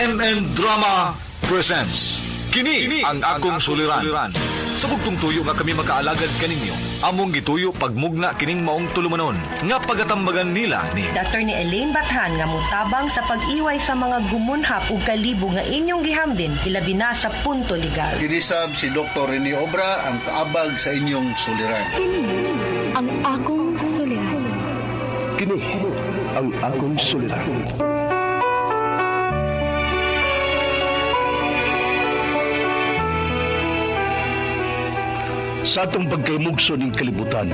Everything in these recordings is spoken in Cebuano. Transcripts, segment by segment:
RMN Drama presents Kini ang Akong Suliran. Sa bugtong tuyo nga kami makaalagad kaninyo, among gituyo pagmugna kining maong tulumanon nga pagatambagan nila ni Attorney Elaine Bathan nga mutabang sa pag-iway sa mga gumunhap ug kalibo nga inyong gihambin ilabi na sa punto legal. Kinisab si Dr. Rene Obra ang kaabag sa inyong suliran. Kini ang akong suliran. Kini ang akong suliran. Sa atong pagkaymugso ning kalibutan,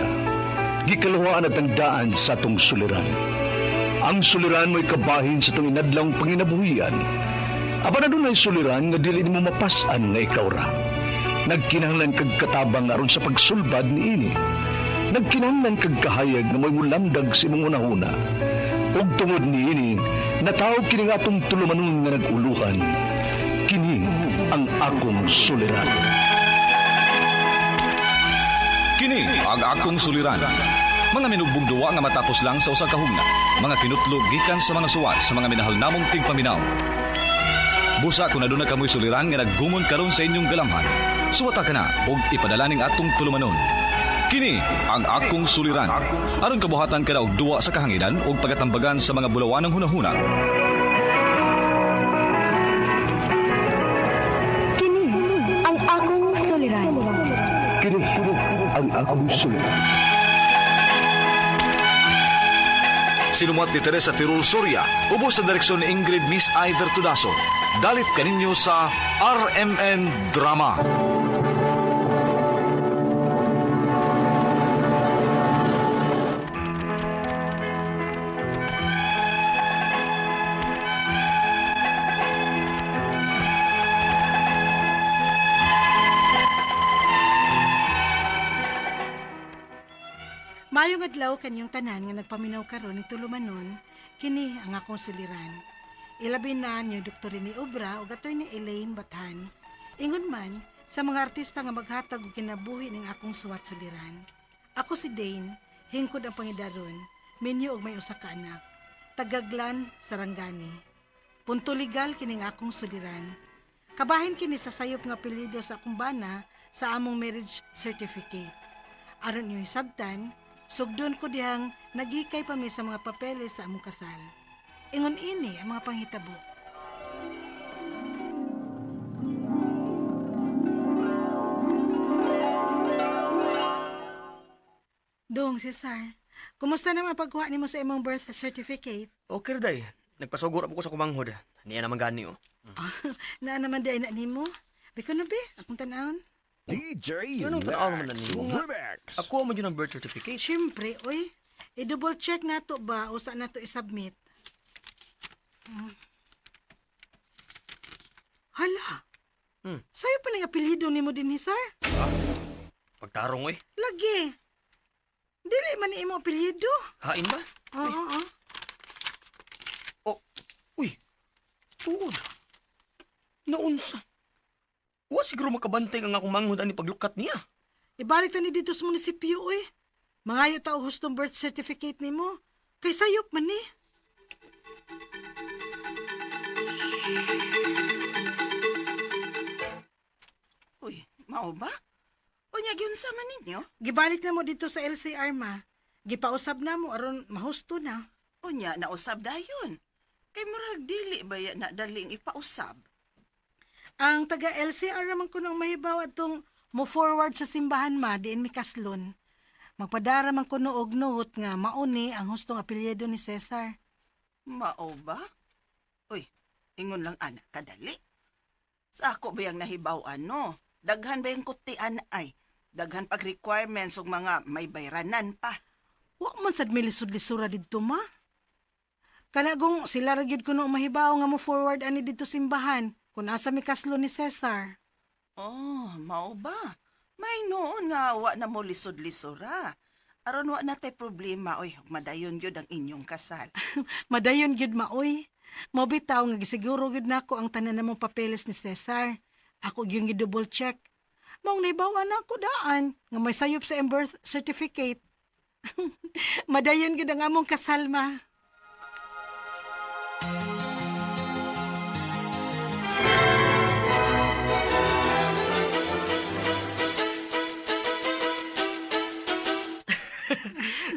gikaluhaan at ang daan sa atong suliran. Ang suliran mo'y kabahin sa atong inadlawng panginabuhian. Apan adunay suliran nga dili nimo mapas-an nga ikaw ra. Nagkinahanglan kag katabang aron sa pagsulbad niini. Nagkinahanglan kag kahayag nga mo'y mulamdag sa imong hunahuna. Ug tungod niini, nataw kini nga atong tulumanon nga nag-uluhan. Kini ang akong suliran. Kini ang Akong Suliran. Mga minugbong duwa nga matapos lang sa usa ka hugna. Mga kinutlog gikan sa mga suwat sa mga minahal namong tigpaminaw. Busa kung aduna kamoy suliran nga naggumon karon sa inyong galamhan. Suwata ka na og ipadala ning atong tulumanon. Kini ang Akong Suliran. Aron kabuhatan ka na og duwa sa kahanginan ug pagatambagan sa mga bulawanang hunahuna. Kini ang akong suliran. Kini ang akong suliran. Sinumat ni Teresa Tirul Soria, ubos sa direksyon ni Ingrid Miss Iver Tudaso. Dalit kaninyo sa RMN Drama. Maayong adlaw kanyong tanan nga nagpaminaw karon ni tulumanon, kini ang akong suliran. Ilabi na niyo Dr. Rene Obra ug Attorney Elaine Bathan. Ingon man sa mga artista nga maghatag og kinabuhi ning akong suwat suliran. Ako si Dane, hingkod ang pangidaron, minyo og may usa ka anak. Tagaglan, Sarangani. Punto legal kining akong suliran. Kabahin kini sa sayop nga apelyido sa akong bana sa among marriage certificate. Aron niyo hisabtan, sugdon ko dihang naghikay pa mi sa mga papeles sa among kasal. Ingon ini ang mga panghitabo. Dong, Cesar, kumusta naman pagkuha nimo sa imong birth certificate? Okay day. Nagpasugor po ko sa kumanghod. Niya naman gani oh. Naa naman di ay na nimo. Biko na be, akong tan-awon. DJ Anong tanaw naman na Lex nimo nga? Remix. Ako mo dyan ang birth certificate. Siyempre, oy. I-double check nato ba o saan nato i-submit? Hala. Sayo pa ning apelyido nimo dinhi, sir? Pagtarong oy. Lagi. Dili man ni imo apelyido. Hain ba? Oo, oo. Oh, uy. Tuod. Naunsa. Wa siguro makabantay ang akong manghod ani paglukat niya. Ibalik ta ni dito sa munisipyo, oy. Mangayo ta og hustong birth certificate nimo. Kay sayop man ni. Uy, mao ba? Unya giunsa man ninyo? Gibalik na mo dito sa LCR ma. Gipausab na mo aron mahusto na. Unya nausab dayon. Kay murag dili ba ya na daling ipausab? Ang taga LCR raman kuno ang mahibaw atong mo forward sa simbahan ma diin mi kaslon. Magpadara man kuno og note nga mauni ang hustong apelyido ni Cesar. Mao ba? Uy, ingon lang anak kadali. Sa ako ba yang nahibaw ano? Daghan ba yung kutian ay? Daghan pag requirements ug mga may bayranan pa. Wa man sad mi lisod-lisura didto ma. Kanagong sila ra gyud kuno ang mahibaw nga mo forward ani didto simbahan kun asa mi kaslon ni Cesar. Oh, mao ba? May noon nga wa na mo lisod-lisura. Aron wa na tay problema, oy, madayon gyud ang inyong kasal. Madayon gyud maoy. Mao bitaw nga gisiguro gyud nako ang tanan namong papeles ni Cesar. Ako gyud gi-double check. Maong nahibaw na ako daan nga may sayop sa iyang birth certificate. Madayon gyud ang among kasal ma.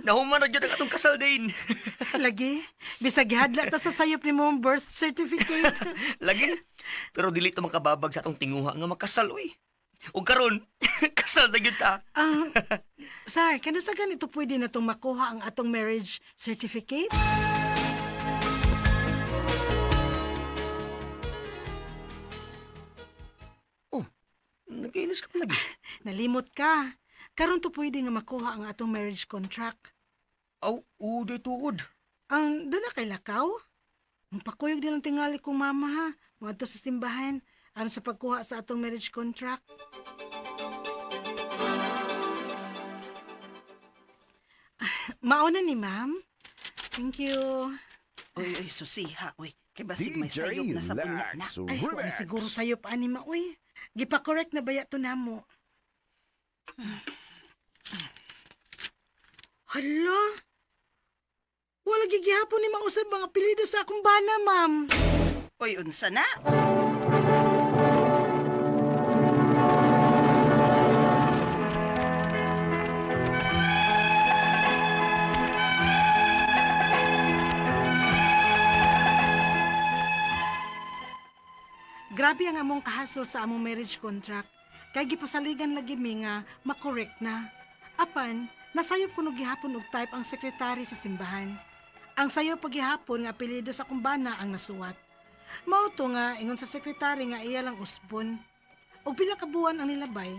Nahuman na jud ang atong kasal din. Lagi, bisag gihadla ta sa sayop ni mong birth certificate. Lagi. Pero dili to makababag sa atong tinguha nga makasal uy. Ug karon, kasal na gyud ta. Ah, sir, kano sa ganito pwede na itong makuha ang atong marriage certificate? Oh, nagkailis ka pa lagi. Nalimot ka. Karon to pwede nga makuha ang atong marriage contract. Aw, uday tuod. Ang doon na kay Lakaw? Magpakuyog nilang tingali kong mama ha. Muadto sa simbahan aron sa pagkuha sa atong marriage contract. Ah, mauna ni ma'am. Thank you. Uy, uy, susiha, uy. Kay basig may sayop na sa bunya na. Ay, wa na siguro sayop ani ma uy. Gipa-correct na baya to namo. Hala. Wala gigihapon ni mausab mga apelyido sa akong bana, ma'am. Uy, unsa na? Grabe ang among kahasol sa among marriage contract. Kay gipasaligan lagi mi nga makorek na. Apan, nasayop kuno gihapon og type ang sekretary sa simbahan. Ang sayop paghihapon nga apelyido sa kumbana ang nasuwat. Mao to nga ingon sa sekretary nga iya lang usbon. Og pila ka buwan ang nilabay,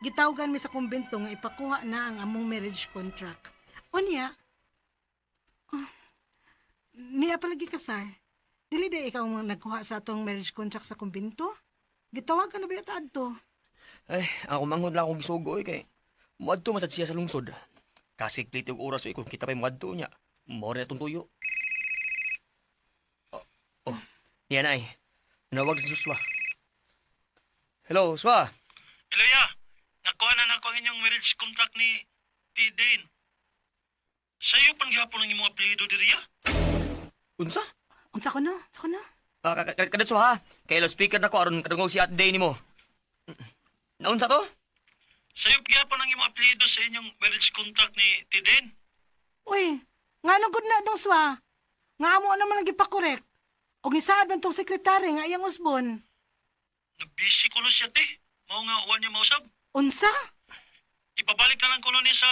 gitawgan mi sa kumbento nga ipakuha na ang among marriage contract. Unya, oh, niya palagi ka, sir. Dili day ikaw ang nagkuha sa atong marriage contract sa kumbento? Gitawagan na ba yata adto? Ay, ako manghod lang akong gisugo oy kay muadto man sad siya sa lungsod. Kasiklit og oras oy kung kita pa'y muadto niya. Mao rin atong tuyo. Oh, oh. Yan ay. Nawag si Suswa. Hello, Suswa. Ilaya, nakuha na nako ang inyong marriage contract ni T. Dane. Sa'yo pang gihapon ang imong apelyido diriya? Unsa? Unsa ko no? Unsa ko no? Ah, kadto ha. Kay loudspeaker nako aron kadungog si Ate Day nimo. Naunsa to? Sa'yo gihapon ang imong apelyido sa inyong marriage contract ni T. Dane. Uy, nga nang good na dong swa. Nga amo naman ang gipakorek. Og nisaad man tong sekretary nga iyang usbon. Nabisi ko no siya, te. Mao nga uwan niya mausab. Unsa? Ipabalik na lang ko no ni sa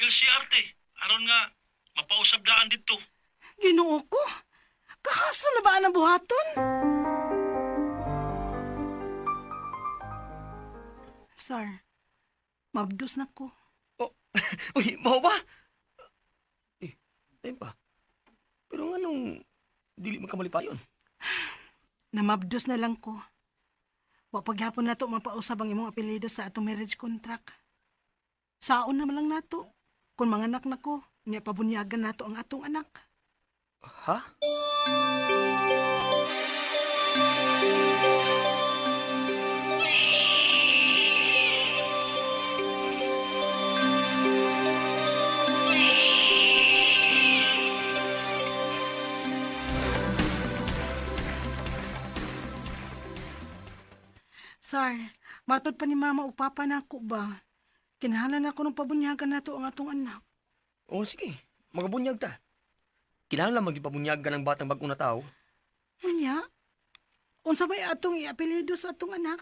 LCR, te. Aron nga mapausab daan dito. Ginoo ko. Kahaso na ba ang buhaton? Sir, mabdos na ko. Oh, uy, mao ba? Eh, tayo pa. Pero nganong dili man ka malipayon? Namabdos na lang ko. Wa paghapon nato mapausab ang imong apelyido sa atong marriage contract. Saon naman lang nato. Kung manganak na ko, niya pabunyagan nato ang atong anak. Ha? Sir, matod pa ni mama ug papa nako ba? Kinahanglan ako ng pabunyagan nato ang atong anak. Oh, sige. Magabunyag ta. Kinahanglan magpabunyag ka ng batang bag-ong na tao. Unya, unsa bay atong iapelyido sa atong anak?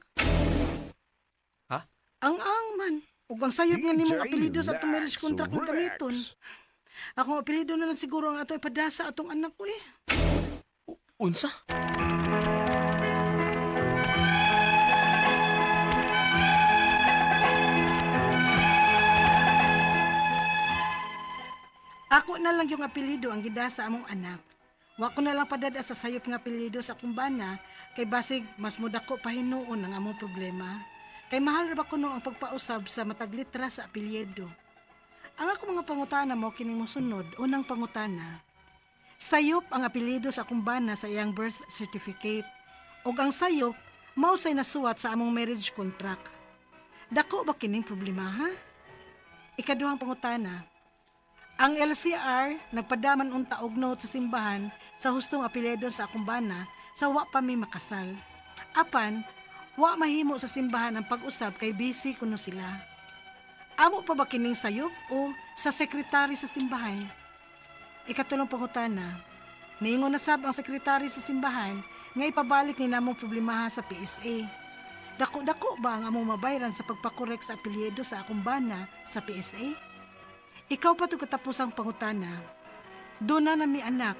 Ha? Ang ang man. Ug ang sayop nga nimong apelyido sa atong marriage contract ng gamiton. Akong apelyido na lang siguro ang ato ipadasa atong anak ko eh. Unsa? Ako na lang yung apelyido ang gidasa among anak. Wa ko na lang padada sa sayop nga apelyido sa akong bana kay basig mas mudako pa hinuon ang among problema. Kay mahal ra ba kuno ang pagpausab sa matag litra sa apelyido. Ang ako mga pangutana mo kining mosunod, unang pangutana. Sayop ang apelyido sa akong bana sa iyang birth certificate. Ug ang sayop mao say nasuwat sa among marriage contract. Dako ba kining problema ha? Ikaduhang pangutana. Ang LCR nagpadaman unta og note sa simbahan sa hustong apelyido sa akong bana sa wa pa mi makasal. Apan, wa mahimo sa simbahan ang pag-usab kay busy kuno sila. Amo pa ba kining sayop o sa sekretary sa simbahan? Ikatulong pangutana, niingon na sab ang sekretary sa simbahan nga ipabalik ni namong problemaha sa PSA. Dako-dako ba ang among mabayran sa pagpakorek sa apelyido sa akong bana sa PSA? Ikaw pa to katapusang pangutana. Doon na nami anak.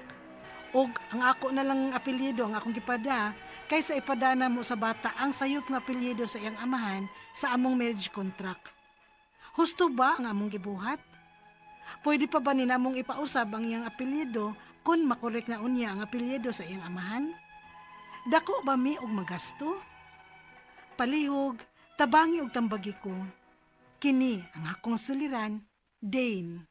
Og ang ako na lang ang apelyido ang akong gipada kaysa ipadana mo sa bata ang sayop nga apelyido sa iyang amahan sa among marriage contract. Husto ba ang among gibuhat? Pwede pa ba ni namong ipausab ang iyang apelyido kung makorek na unya ang apelyido sa iyang amahan? Dako ba mi og magasto? Palihog, tabangi og tambagi ko. Kini ang akong suliran, Dane.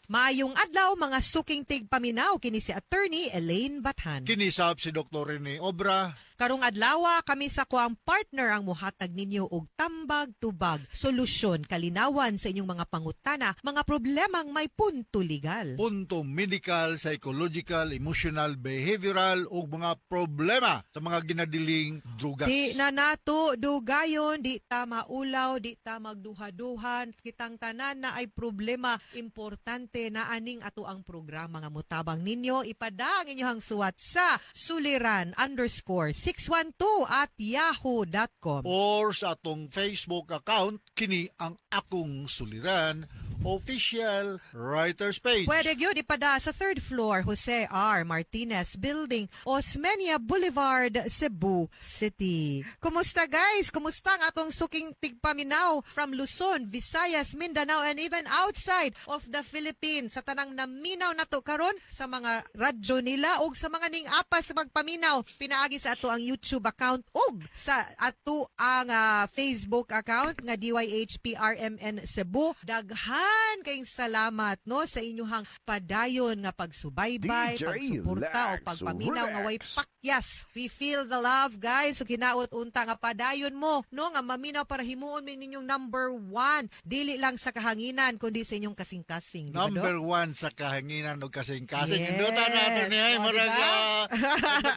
Maayong adlaw mga suking tigpaminaw kini si Attorney Elaine Bathan. Kinisab si Dr. Rene Obra. Karong adlaw kami sa kuang partner ang muhatag ninyo og tambag tubag solusyon kalinawan sa inyong mga pangutana, mga problemang may punto legal. Punto medical, psychological, emotional, behavioral ug mga problema sa mga ginadiling drugas. Di na nato dugayon, di ta maulaw, di ta magduha-duhan, kitang tanan na ay problema importante na aning ato ang programa nga mutabang ninyo. Ipada ang inyong suwat sa suliran_612@yahoo.com. Or sa atong Facebook account, kini ang akong suliran official writers page. Pwede gyud ipada sa third floor, Jose R. Martinez Building, Osmeña Boulevard, Cebu City. Kumusta guys? Kumusta ang atong suking tigpaminaw from Luzon, Visayas, Mindanao, and even outside of the Philippines? Sa tanang naminaw nato karon sa mga radyo nila ug sa mga ning apas sa magpaminaw, pinaagi sa ato ang YouTube account ug sa ato ang Facebook account nga DYHPRMN Cebu. Daghan kayong salamat no sa inyuhang padayon nga pagsubaybay, DJ pagsuporta o Lex pagpaminaw nga way Rex. pakyas. We feel the love, guys. So kinaot unta nga padayon mo no nga maminaw para himuon mi ninyong number one. Dili lang sa kahanginan kundi sa inyong kasing-kasing. Di ba, Dok? Number one sa kahanginan o kasing-kasing. Yes. Indutan natin niya. O, Murag, diba?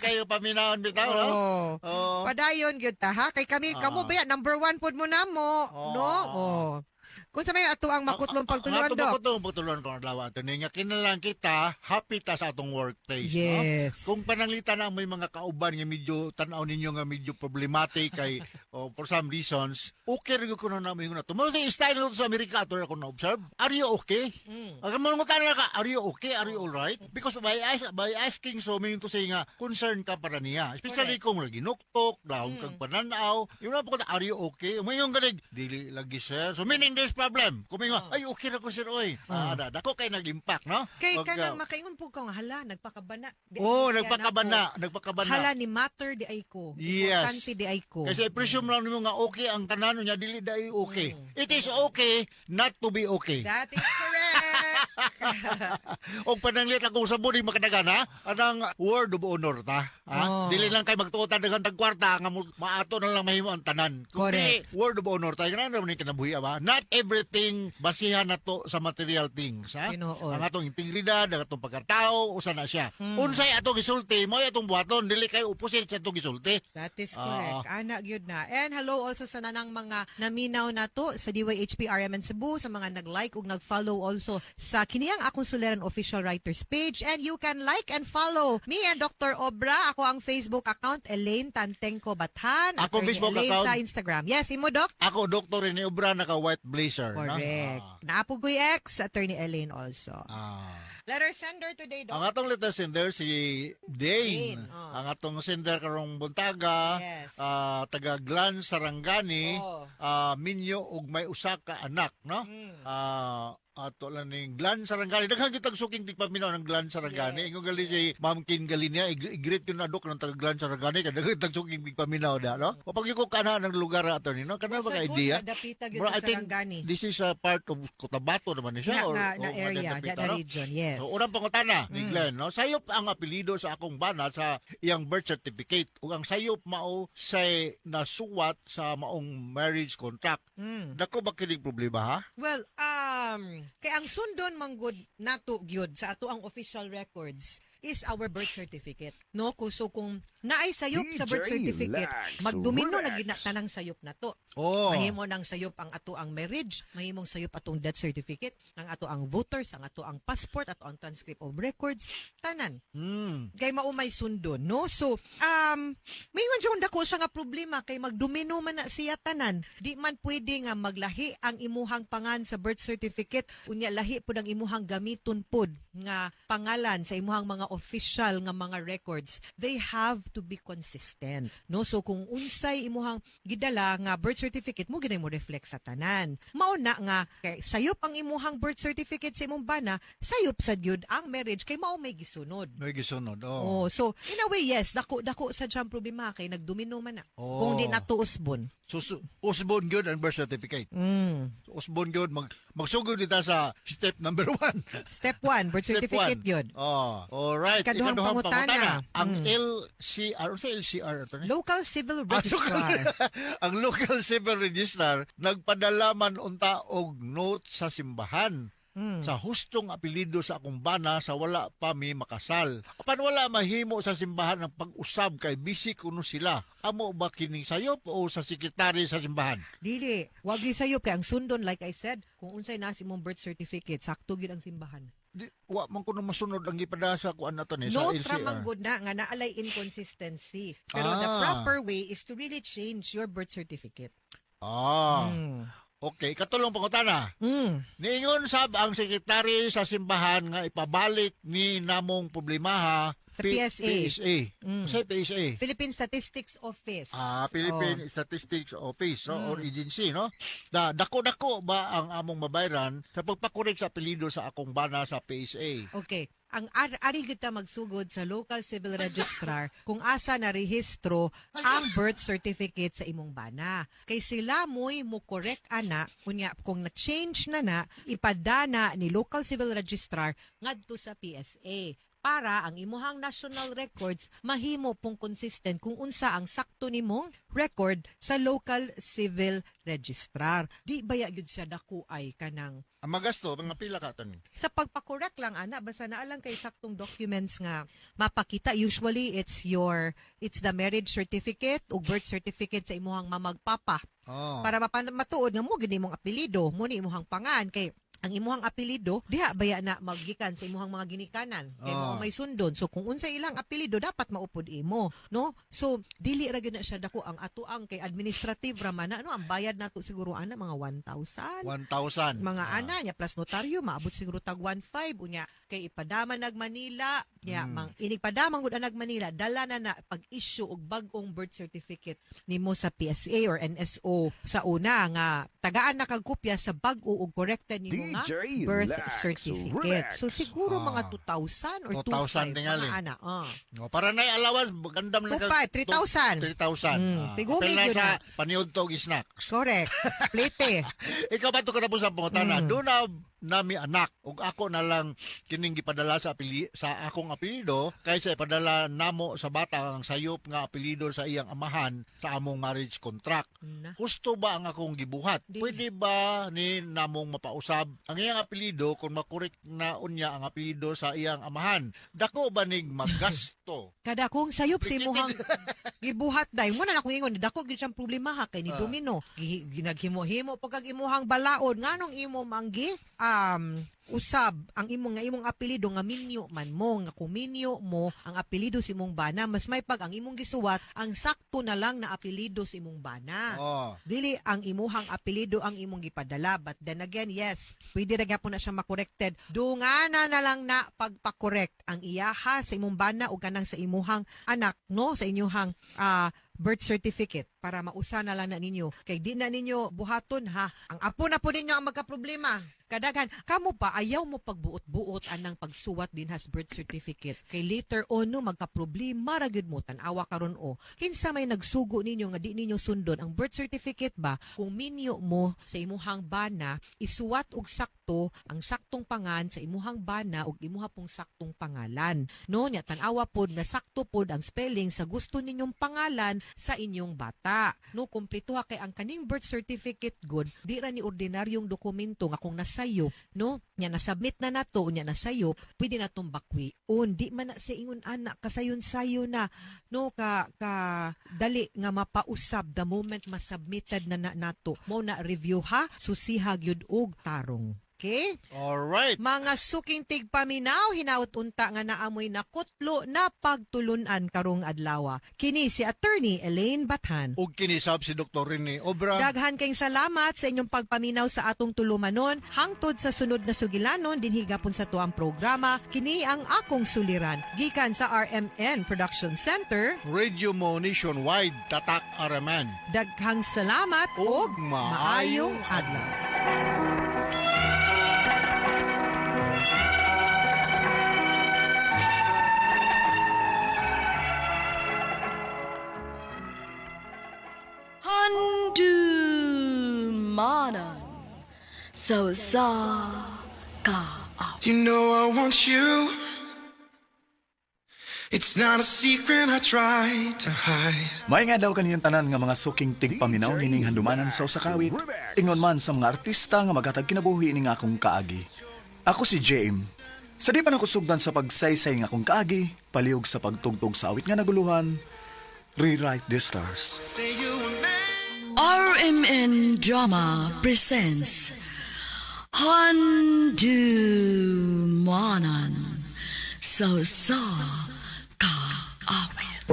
kayo paminaon bitaw, no? Oo. Oo. Padayon gyud ta ha kay kami kamo ba yan? Number one pod mo namo no? Oh. Kung sa may ato ang makutlong pagtuluan, Ang Dok. atong pagtuluan kung adlaw ato nga kinalang kita happy ta sa atong workplace, no? Yes. Kung pananglitan na may mga kauban nga medyo tan-aw ninyo nga medyo problematic kay oh, for some reasons, okay ra gyud kuno na mo na. Tumo sa style nito sa Amerika ato ra ko na observe. Are you okay? Ang mga na ka, are you okay? Are you all right? Because by asking so meaning to say nga concern ka para niya. Especially kung lagi ginuktok, dahon kag pananaw, yun na po are you okay? Umayon ganig, dili lagi sir. So meaning there's problem. Kung may nga, ay okay ra ko sir oy. Ah, dako kay nag-impact, no? Kay Wag, kanang makaingon po ka nga hala nagpakabana. Di Oh, ay siya nagpakabana, nako. nagpakabana. Hala ni matter di ay ko. Yes. Importante di ay ko. Kasi presume lang nimo nga okay ang tanan niya dili dai okay. It is okay not to be okay. That is correct. Og pananglit akong sabon ni makadagan ha. Anang word of honor ta. Ha? Oh. Dili lang kay magtuotan daghan tag kwarta nga maato na lang mahimo ang tanan. Kung Correct. dili, word of honor ta. Kana naman ni kinabuhi ba? Not everything basihan nato sa material things ha. Tinuod. Ang atong integridad, ang atong pagkatao, usa na siya. Unsay atong gisulti, mao atong buhaton, dili kay opposite sa atong gisulti. That is correct. Ana gyud na. And hello also sa nanang mga naminaw nato sa DYHP RMN Cebu, sa mga nag-like ug nag-follow also sa kiniyang akong suliran official writers page. And you can like and follow me and Dr. Obra. Ako ang Facebook account Elaine Tantenko Bathan. Ako Attorney Facebook Elaine account. sa Instagram. Yes, imo Doc. Ako Dr. Rene Obra naka white blazer, no? Correct. Naapugoy ex, Attorney Elaine also. Letter sender today, Doc. Ang atong letter sender si Dane. Dane, oh. Ang atong sender karong buntaga, Yes. taga Glan Sarangani, Oh. minyo og may usa ka anak, no? Ato lang ning Glan Sarangani. Daghan kitag suking tigpaminaw ng Glan Sarangani. Ingon gali si Ma'am Kin Galinia, i-greet yun na dok ng taga Glan Sarangani kay daghan kitag suking tigpaminaw da, no? Kapag ko kana ng lugar ato ni, no? Kana ba Sa ka idea? dapita gyud Bro, sa I think Sarangani. this is a part of Cotabato naman ni siya Na, or, na, na o area, Dapita, na no? region, yes. So, unang pangutana ni Glenn, no? Sayop ang apelyido sa akong bana sa iyang birth certificate ug ang sayop mao say nasuwat sa maong marriage contract. Dako ba kining problema ha? Well, kay ang sundon manggod nato gyud sa ato ang official records. is our birth certificate. No, so kung naay sayop sa birth certificate, magdomino na gina tanang sayop na to. Oh. Mahimo nang sayop ang ato ang marriage, mahimong sayop atong death certificate, ang ato ang voters, ang ato ang passport, ato ang transcript of records, tanan. Kay maumay sundon, no? So, may man dako siya nga problema kay magdomino man na siya tanan. Di man pwede nga maglahi ang imuhang pangan sa birth certificate, unya lahi pud ang imuhang gamiton pud nga pangalan sa imuhang mga official nga mga records. They have to be consistent, no? So kung unsay imuhang gidala nga birth certificate mo ginay mo reflect sa tanan. Mao na nga kay sayop ang imuhang birth certificate sa imong bana, sayop sad gyud ang marriage kay mao may gisunod. May gisunod. Oh. Oh, so in a way yes, dako dako sa siyang problema kay nagdomino man na. Oh. Kung di na usbon. So, usbon gyud ang birth certificate. Usbon gyud magsugod dita sa step number 1. Step 1, birth Step certificate one. yun. Oh, all right. Ikaduhang pangutana. Ang LCR, sa LCR attorney? Local Civil Ah, so- Registrar. Ang local civil registrar nagpadala man unta og note sa simbahan sa hustong apelyido sa akong bana sa wala pa mi makasal. Apan wala mahimo sa simbahan ang pag-usab kay busy kuno sila. Amo ba kining sayop o sa sekretary sa simbahan? Dili, wag gyud sayop kay ang sundon, like I said, kung unsay nasa imong birth certificate, sakto gyud ang simbahan. Di, wa man kuno masunod ang gipadala sa kuan nato ni sa No LCR. man gud na nga naalay inconsistency. Pero the proper way is to really change your birth certificate. Ah. Okay, katulong pangutana. Niingon sab ang sekretary sa simbahan nga ipabalik ni namong problemaha Sa PSA. PSA. Sa PSA. Philippine Statistics Office. Ah, Philippine Statistics Office, no, or agency, no? Da dako-dako ba ang among mabayran sa pagpakorek sa apelyido sa akong bana sa PSA? Okay. Ang ari gyud ta magsugod sa local civil registrar kung asa na rehistro ang birth certificate sa imong bana. Kay sila mo'y mo correct ana, unya kung na-change na na, ipadana ni local civil registrar ngadto sa PSA para ang imuhang national records mahimo pong consistent kung unsa ang sakto nimong record sa local civil registrar. Di baya gyud siya dako ay kanang Ang magasto mga pila ka tani? Sa pagpa-correct lang ana, basta naa lang kay saktong documents nga mapakita. Usually it's the marriage certificate o birth certificate sa imuhang mamagpapa para matuod nga mo gini imong apelyido, mo ni imuhang pangan, kay ang imuhang apelyido diha baya na magikan sa imuhang mga ginikanan kay mao may sundon. So kung unsa ilang apelyido, dapat maupod imo, no? So dili ra gyud na siya dako ang atoang kay administrative ra man na, no? Ang bayad nato siguro ana mga 1,000. 1,000. Mga ana niya plus notaryo, maabot siguro tag 1.5. Unya kay ipadama nag Manila niya, mang inigpadama gud nag Manila, dala na na pag-issue og bag-ong birth certificate nimo sa PSA or NSO sa una nga tagaan na kag kopya sa bag-o og corrected nimo nga birth certificate. So siguro mga 2,000 or 2,000 2,500 tingali. mga ana. No, para na allowance gandam na 2,500, 3,000. 3,000. Tigumi Apil na gyud sa na. paniud to og snacks. Correct. Plete. Ikaw ba ito katapos ang pangutana? Doon na nami anak ug ako na lang kining gipadala sa akong apelyido kaysa ipadala namo sa bata ang sayop nga apelyido sa iyang amahan sa among marriage contract. Na. Husto ba ang akong gibuhat? Di. Pwede ba ni namong mapausab ang iyang apelyido kung makorek na unya ang apelyido sa iyang amahan? Dako ba ning magasto? Kada kung sayop sa imuhang gibuhat day mo na akong ingon, dako gyud siyang problema ha kay ni Domino. Ginaghimo-himo pag ang imuhang balaod, nganong imo manggi usab ang imong nga imong apelyido nga minyo man mo, nga kung minyo mo ang apelyido sa imong bana, mas may pag ang imong gisuwat ang sakto na lang na apelyido sa imong bana. Dili ang imuhang apelyido ang imong gipadala. But then again, yes, pwede ra gyapon na siya makorekted. Dungana na lang na pagpakorek ang iyaha sa imong bana o kanang sa imuhang anak, no, sa inyuhang birth certificate para mausa na lang na ninyo. Kay di na ninyo buhaton ha. Ang apo na po ninyo ang magkaproblema. Kadaghan, kamo pa, ayaw mo pagbuot-buot anang pagsuwat din has birth certificate. Kay later on, no, magkaproblema ra gyud mo. Tan-awa karon o. Kinsa may nagsugo ninyo nga di ninyo sundon ang birth certificate ba, kung minyo mo sa imuhang bana, isuwat og sakto ang saktong pangan sa imuhang bana og imuha pong saktong pangalan. No, nya tan-awa pod na sakto pod ang spelling sa gusto ninyong pangalan. sa inyong bata. No, kumpleto ha kay ang kaning birth certificate good, di ra ni ordinaryong dokumento nga kung nasayop, no, nya nasubmit na nato, nya nasayop, pwede na tong bakwion. Di man na sa ingon anak kasayon-sayo na, no, ka ka dali nga mapausab the moment masubmitted na, na nato. Mo na review ha, susiha gyud og tarong. Okay? Alright. Mga suking tigpaminaw, hinaut unta nga naamoy nakutlo na pagtulunan karong adlaw. Kini si Attorney Elaine Bathan. Ug kinisab si Dr. Rene Obra. Daghan kayong salamat sa inyong pagpaminaw sa atong tulumanon. Hangtod sa sunod na sugilanon, dinhi gapon sa tuang programa, kini ang akong suliran. Gikan sa RMN Production Center, Radio Mo Nationwide, Tatak Araman. daghang salamat Ug ug maayong maayong adlaw. Handumanan sa usa ka You know I want you. It's not a secret I try to hide. May nga daw kaniyang tanan nga mga suking tigpaminaw nining handumanan sa usa ka awit. Ingon man sa mga artista nga maghatag kinabuhi ning akong kaagi. Ako si JM. Sa di pa nako sugdan sa pagsaysay nga akong kaagi, palihog sa pagtugtog sa awit nga naguluhan, Rewrite the Stars. Say you were made. RMN Drama presents Handumanan sa usa ka awit.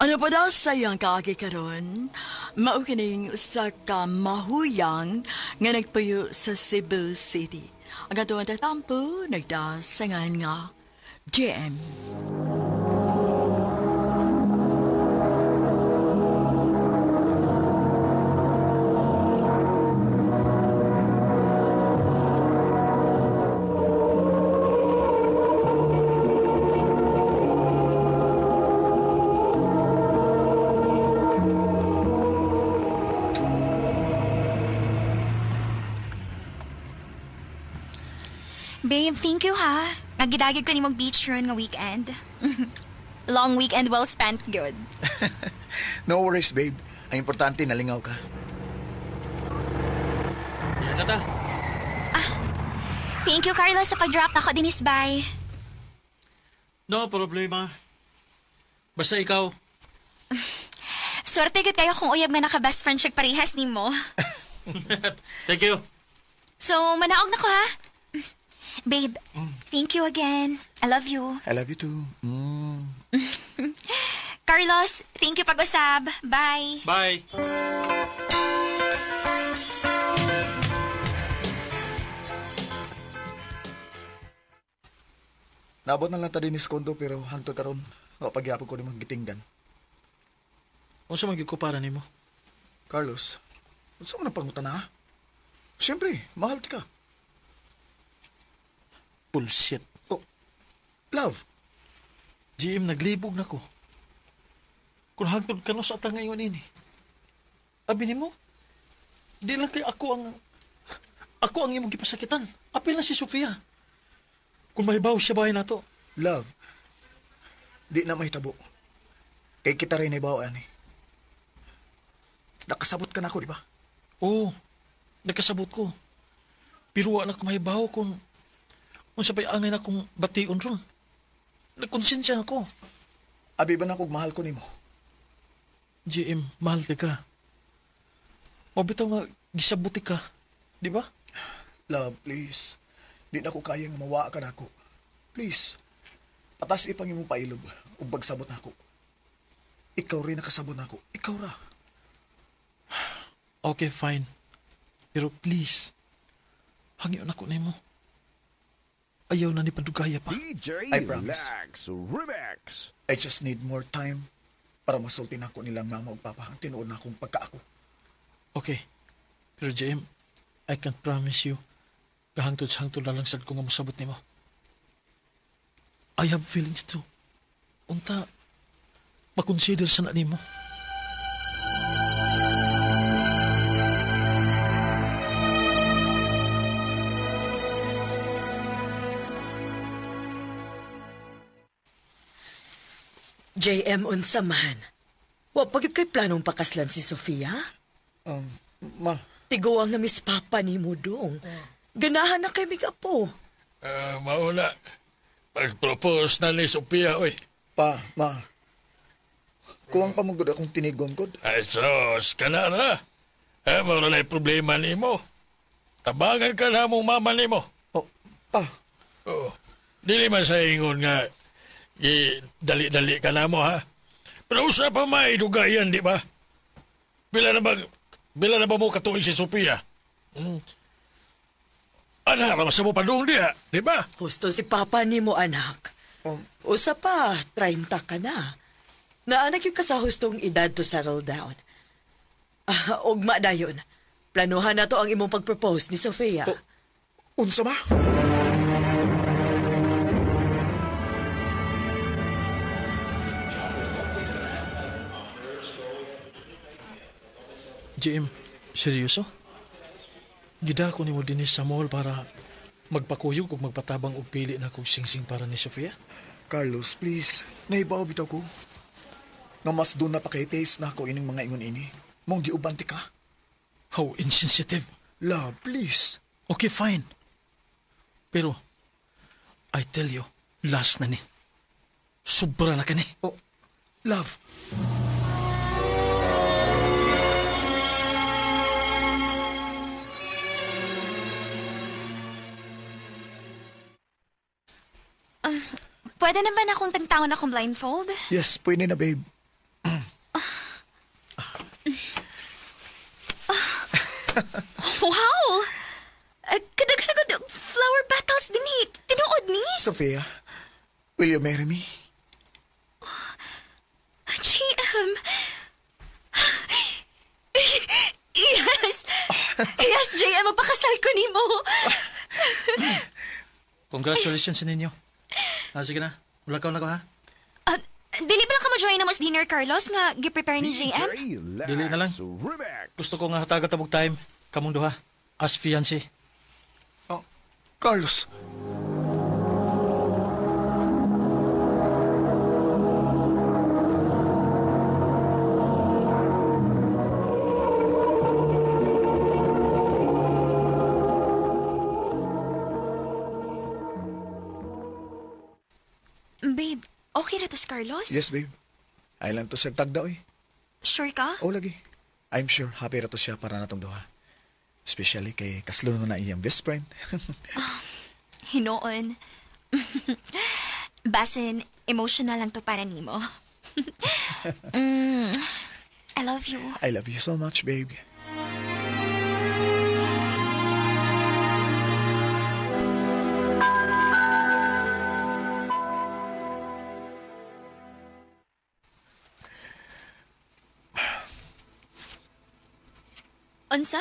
Ano pa daw sa iyang kaagi karon? Mao kining usa ka mahuyang nga nagpuyo sa Cebu City. Ang katuwang tatampo nagdasangan nga JM. Babe, thank you ha. Nagidagig ko nimong beach ron nga weekend. Long weekend well spent, good. No worries, babe. Ang importante, nalingaw ka. Yan na ta. Thank you, Carlos, sa pag-drop nako dinis. Bye. No problema. Basta ikaw. Swerte gud kayo kung uyab nga naka-best friend siya parehas nimo. Thank you. So, manaog na ko ha. Babe, thank you again. I love you. I love you too. Mm. Carlos, thank you pag-usab. Bye. Bye. Naabot na lang ta dinis kondo pero hangtod karon wa pagyapon ko ni gitinggan. Unsa man gyud ko para nimo? Carlos, unsa man ang pangutana ha? Siyempre, mahal ti ka. Bullshit. Oh, love, GM, naglibog na ko. Kung hangtod ka no sa atang ngayon ini. Abi nimo, di lang kay ako ang imong gipasakitan. Apil na si Sofia. Kung mahibaw siya bahay nato. Love, di na mahitabo. Kay kita rin nahibaw ani. Nakasabot ka na ako, di ba? Oo, nakasabot ko. Pero wa na ko mahibaw kung unsa pa'y angay na kong bation ron. Nagkonsensya na ko. Abi ba na kog mahal ko nimo? GM, mahal ti ka. Mabitaw nga gisabuti ka, di ba? Love, please. Di na ko kaya nga mawaa ka nako. Please. Patas ipang imong pailob ug pagsabot nako. Ikaw rin nakasabot nako. Ikaw ra. Okay, fine. Pero please, hangyo na ko nimo. Ayaw na ni padugaya pa. I promise. I just need more time para masulti nako nilang mama ug papa ang tinuod na akong pagkaako. Okay. Pero JM, I can't promise you. Kahangtod sa hangtod na lang sad ko nga mosabot nimo. I have feelings too. Unta, makonsider sa na nimo. JM unsa man. Wa pa gyud kay planong pakaslan si Sofia? Ma. Tiguang na miss papa nimo dong. Ganahan na kay migapo. Mauna. Pag-propose na ni Sophia, oy. Pa, ma. Kuwang pa mo gud akong tinigom gud. Ay, sus, kana na. Eh, mura na problema nimo. Tabangan ka na mong mama nimo. Oh, pa. Oo. Dili man sa ingon nga, dali-dali ka na mo, ha? Pero usa pa may dugayan, di ba? Bila na ba mo katuig si Sophia? Hmm. Ana, ramasa mo pa doon diha, di ba? Husto si papa nimo, anak. Usa pa, 30 ka na. Naanak yung kasahustong edad to settle down. Ugma dayon. Planuhan na to ang imong pag-propose ni Sofia. Oh, unsa ba? JM, seryoso? Gida ko nimo dinhi sa mall para magpakuyog ug magpatabang og pili na kog singsing para ni Sofia? Carlos, please. Nahibaw bitaw ko. Nga mas doon na pa kay taste na ako ining mga ingon ini. Mong giuban ti ka. How insensitive. Love, please. Okay, fine. Pero, I tell you, last na ni. Sobra na ka ni. Oh, love. Pwede na ba na akong tangtangon akong blindfold? Yes, pwede na, babe. Wow! Kadaghan flower petals din eh. Tinuod ni. Sophia, will you marry me? JM. Yes! Yes, JM. Magpakasal ko nimo. Congratulations sa ninyo. Sige na. Wala ka na ko, ha? Dili ba lang ka mo-join na mas dinner, Carlos, nga gi-prepare ni JM? Dili na lang. Gusto ko nga hatagat tabog time. Kamong duha. As fiancé. Oh, Carlos. Babe, okay ra to si Carlos? Yes, babe. Ay lang to siya tagda, oy. Sure ka? Oh, lagi. I'm sure happy ra to siya para natong duha. Especially kay kaslon na iyang best friend. Hinoon. Basin, emotional lang to para nimo. I love you. I love you so much, babe. Unsa?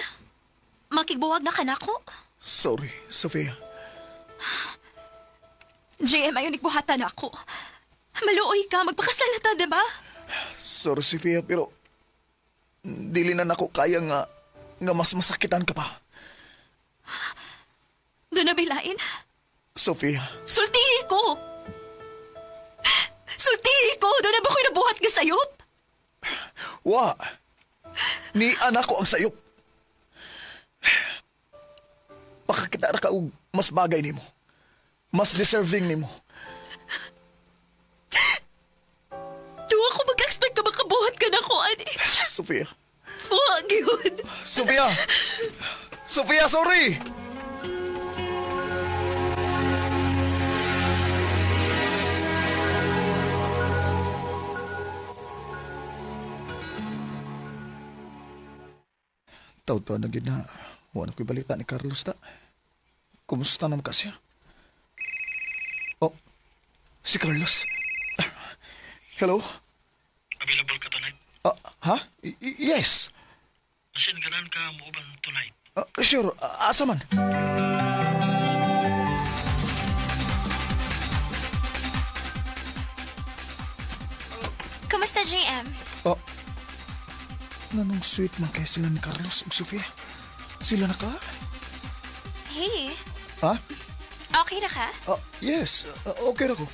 Makigbuwag na ka nako? Sorry, Sofia. JM, ayaw nikbuhatan ako. Maluoy ka, magpakasal na ta, diba? Sorry, Sofia, pero dili na nako kaya nga mas masakitan ka pa. Doon na bilain? Sofia. Sultihi ko! Sultihi ko! Doon na ba ko'y nabuhat ka sayop? Wa! Ni anak ko ang sayop. Pakakita ra ka og mas bagay nimo. Mas deserving nimo. Duwa ko mag-expect ka makabuhat ka na ko, ani. Sofia. Buwag yun. Sofia! Sofia, sorry! Taw-taw na gid na. Wala ko'y balita ni Carlos ta. Kumusta naman ka siya? Oh, si Carlos. Hello? Available ka tonight? Ha? Yes. Asin ganan ka muuban tonight? Sure. Asa man? Kumusta, JM? Oh, nanong sweet man kay sila ni Carlos ug Sofia? Sila na ka? Hey, Ha? okay ra ka? Yes. Okay ra ko.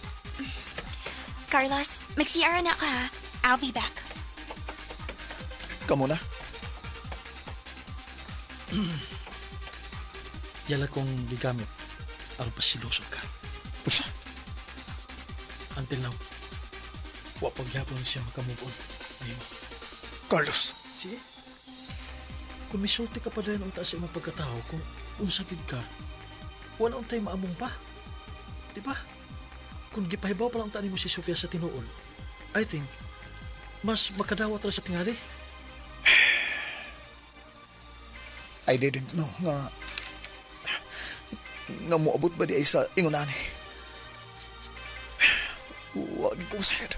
Carlos, Mag-CR na ka ha. I'll be back. Kamo na. Yala kong gigamit aron pasiluso ka. Usa? Until now, wa pagyapon siya makamove on nimo. Carlos. Si? Kung misulti ka pa dayon unta sa imong pagkatao, kung unsa gid ka, wala untay maamong pa. Di ba? Kung gipahibaw pa lang unta nimo si Sofia sa tinuod, I think, mas makadawat ra sa tingali. I didn't know nga nga moabot ba di ay sa ingon ani. Wag ko masayod.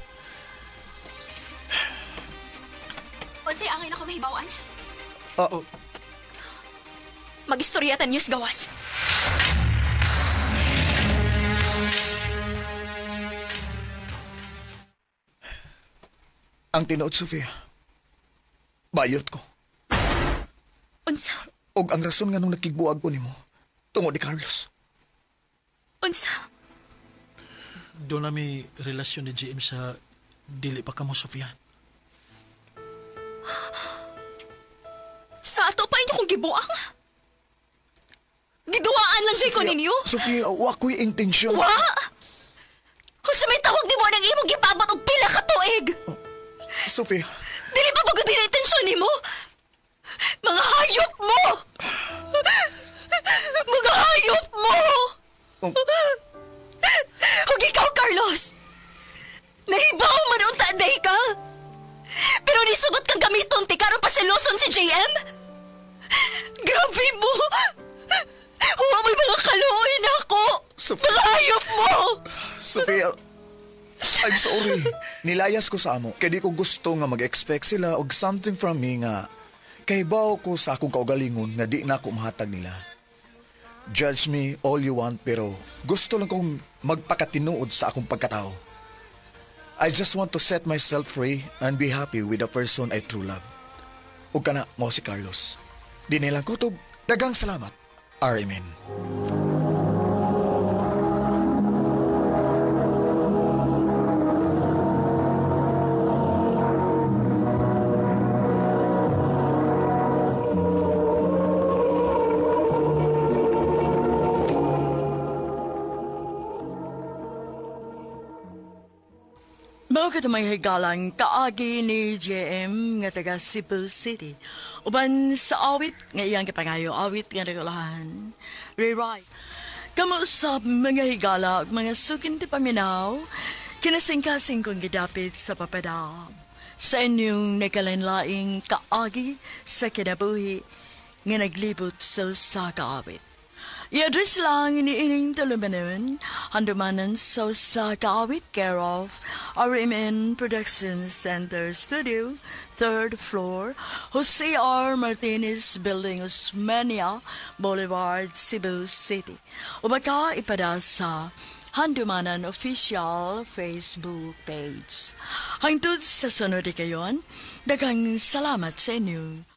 Unsay angay na ko mahibawan? Ah, oh. Magistorya ta news gawas. Ang tinuod, Sofia. Bayot ko. Unsa? Og ang rason nga nung nakigbuag ko nimo, tungod ni Carlos. Unsa? Doon na may relasyon ni GM sa dili pa kamo, Sofia. Sa ato pa inyo kong gibuang? Giduwaan lang jay ko ninyo? Sofia, wa ko'y intensyon. Wa! Unsa may tawag nimo ng imong gipabot og pila ka tuig? Sofia. Dili pa ba gud na intensyon nimo? Mga hayop mo! Mga hayop mo! Oh. Ug ikaw, Carlos! Nahibaw man unta day ka! Pero nisugot kang gamiton ti karon pasiloson si JM? Grabe mo! Huwa mo'y mga kaluoy na ako! Sophia. Mga hayop mo! Sofia, I'm sorry. Nilayas ko sa amo. Kaya di ko gusto nga mag-expect sila og something from me nga kahibaw ko sa akong kaugalingon nga di na ako mahatag nila. Judge me all you want pero gusto lang kong magpakatinuod sa akong pagkatao. I just want to set myself free and be happy with the person I true love. Ug kana mo si Carlos. Di nilang kutob. Dagang salamat. RMN. Mao ka may higalang kaagi ni JM nga taga Cebu City. Uban sa awit nga iyang gipangayo, awit nga nagulahan. Rewrite. Kamo sa mga higala ug mga sukin ti paminaw, kinasingkasing kong gidapit sa papadab. Sa inyong nagkalanlaing kaagi sa kinabuhi nga naglibot sa usa ka awit. I-address lang ni ining tulumanon, handumanan sa usa ka awit, care of RMN Production Center Studio, 3rd floor, Jose R. Martinez Building, Osmeña Boulevard, Cebu City. O baka ipada sa Handumanan Official Facebook page. Hangtod sa sunod kayon, daghang salamat sa inyong